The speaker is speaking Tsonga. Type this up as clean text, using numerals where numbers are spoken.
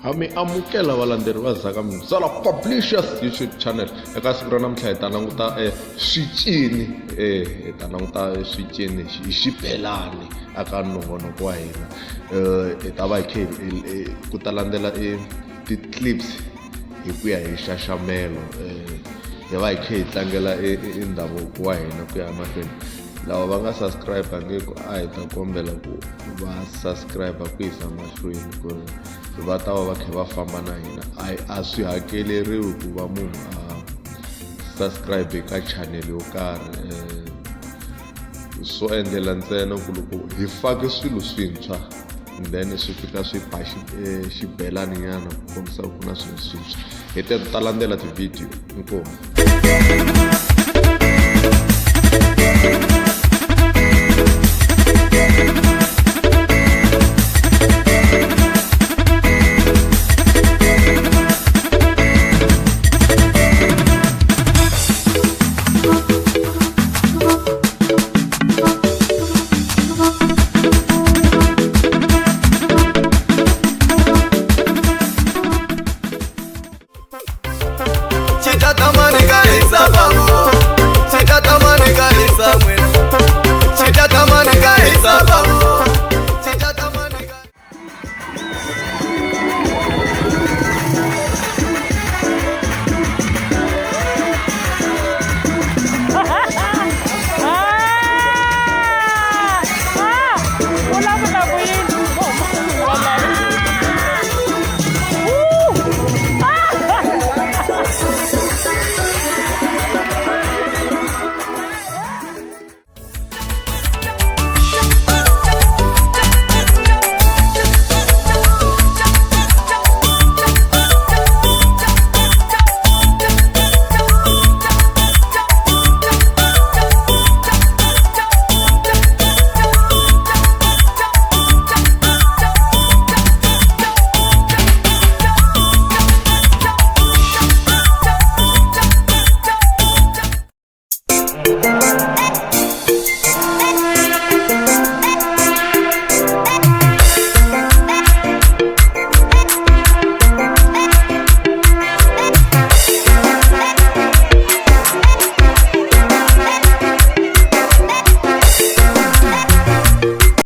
Ha mi amukela valandzeri va Zaka Mzala Publishers YouTube channel. Eka siku ra namuntlha hi ta languta swicini, hi ta languta swicini hi xibelani eka nongonoko wa hina. Hi ta va hi kha hi ku ta landzela ti-clips hi ku ya hi nxaxamelo. Hi va hi kha hi tlangela e ndhavuko wa hina ku ya emahlweni. Lava va nga subscribe-angiku a hi ta kombela ku va subscribe ku yisa mahlweni ku ri va ta va va kha va famba na hina. A swi hakeleriwi ku va munhu a subscribe eka channel yo karhi, swo endlela ntsena ku loko hi fake swilo swintshwa then swi fika swi ba xibelani nyana ku kombisa ku na swilo swintshwa. Hi teto ta landzela ti-video. Inkomu.